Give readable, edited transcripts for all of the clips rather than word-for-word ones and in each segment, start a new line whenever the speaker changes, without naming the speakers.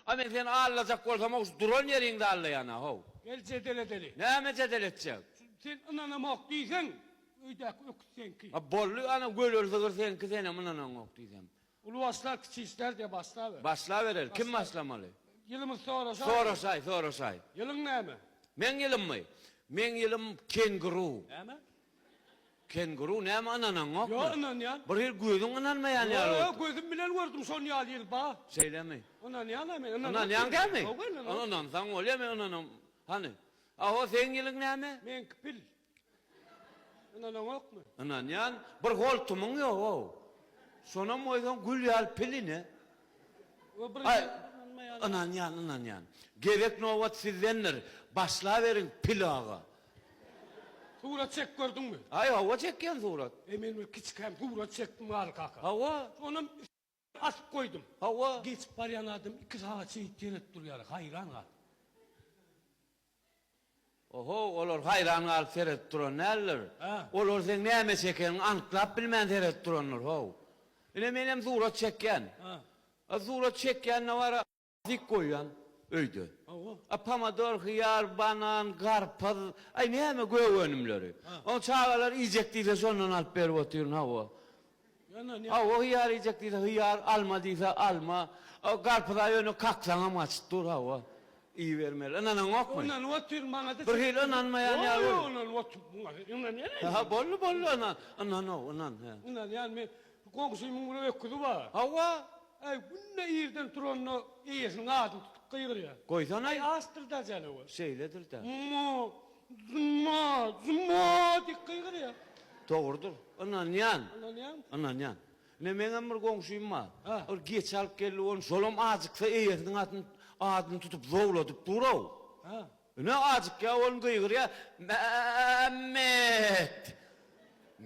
A men seni aldajak bolsam-ow şu duran ýeriňde aldaýan-a, how.
Gel jedel edeli.
Näme jedel etjek?
Sen ynanamok diýseň, öýdäki öküz seňki.
A boldy, ana göler sygyr seňki, senem ynanaňok diýsem.
Uly başlar, kiçi işler diýe başlaber.
Başlabereli. Kim başlamaly?
Ýylymyzy soraşaý.
Soraşaý, soraşaý.
Ýylyň näme?
Meň ýylymmy? Meň ýylym kenguru.
Näme?
Kenguru näme ynanaňokmy?
Ýok ynanýan.
Bir hili gözüň ynanmaýan ýaly boldy.
Ýok gözüm bilen gördüm şon ýaly ýyl ba.
Şeýlemi?
Ynanýan-a men.
Ynanýaň dälmi? Ynansaň bolýa men ynanam. Hany. Aho seň ýylyň näme?
Meňki pil. Ynanaňokmy?
Ynanýan. Bir holtumyň ýog-ow. Şonam goýsaň gül ýaly pil ine. Aý, ynanýan, ynanýan. Gezek nobat sizdendir. Başlaberiň pil aga.
Surat çekip gördüňmi?
Aý, hawa çekýän surat.
E men bir kiçikäm surat çekdim Garry kaka.
Hawa.
Onam asyp goýdum.
Hawa.
Geçip barýan adam iki sagat şeýdip seredip durýar, haýran galyp.
Oho, olar haýran galyp seredip duran däldir. Olar seň näme çekeniňi anyklap bilmän seredip durandyr, how. Ine menem surat çekýän. A surat çekýände bar-a dik goýýan öýde. A pomidor, hyýar, banan, garpyz, aý näme gök önümleri. Oň çagalar iýjek diýse şondan alyp berip otyryn, hawa. Hawa, hyýar iýjek diýse hyýar, alma diýse alma. Garpyza ýöne kaksaňam gaçyp dur, hawa. Iýibermeli. Ynanaňokmy?
Ynanyp otyryn, maňa-da
Bir hili ynanmaýan ýaly
Ýok, ýok, ynanyp otyryn. Muňa ynanýan.
Ha, boldy, boldy, ynan, ynan-ow, ynan, hä.
Ynanýan men. Goňşymyň bir öküzi bar.
Hawa.
Äý, günde irden turanda eýesiniň adyny tutup gygyrýar.
Goýsana.
Äý, açdyr-da janawer.
Şeýledir-dä.
Mumma, zumma, zumma diýip gygyrýar.
Dogrudyr. Ynanýan.
Ynanýaňmy?
Ynanýan. Ine, meňem bir goňşym bar.
Hä.
Bir geçi alyp geldi ony, şolam ajyksa eýesiniň atyny, adyny tutup zowladyp dur-ow.
Hä.
Ine, ajykýar, ony gygyrýar, Mämmet!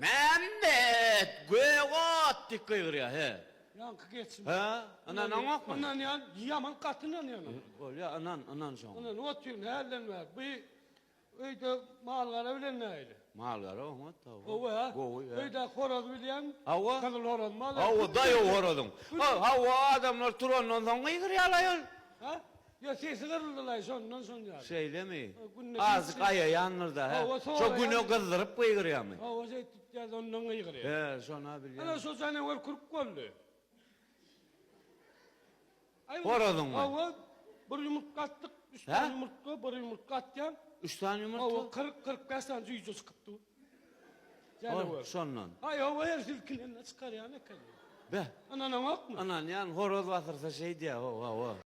Mämmet! Gök ot! diýip gygyrýar, he.
Ýaňky geçimi?
Hä, ynanaňokmy?
Ynanýan, ýaman gaty ynanýan.
Bolýar, ynan, ynan şoňa.
Ynanyp otyryn, hälden bäri. Bu öýde mal-gara bilen nähili?
Mal-gara oňat, hawa.
Gowy, hä?
Gowy, hä.
Öýdäki horazy bilýäňmi?
Hawa.
Gyzyl horaz mal.
Hawa, daýaw horazyň. Hawa, adamlar turandan soň gygyrýarlar ol.
Hä? Ýa sesi gyryldylaý şondan şon ýaly.
Şeýlemi?
Günde
Azjyk aýaýandyr-da, hä?
Hawa,
Şo güne gyzdyryp gygyrýarmy?
Hawa, şeýtip ýa-da ondan gygyrýar.
Hä, şon-a bilýän.
Ana, şo janawer kürk boldy. Aý,
Horazyňmy?
Hawa, bir ýumurtga atdyk, üç
Hä?
sany ýumurtga, bir ýumurtga atýaň.
Üç sany ýumurtga?
Hawa, 40, 45 sany jüýje çykypdy. Janawer.
Şondan.
Aý, hawa, her silkinende çykarýan ekeni.
Beh.
Ynanaňokmy?
Ynanýan, horaz basyrsa şeýdýär, hawa, hawa.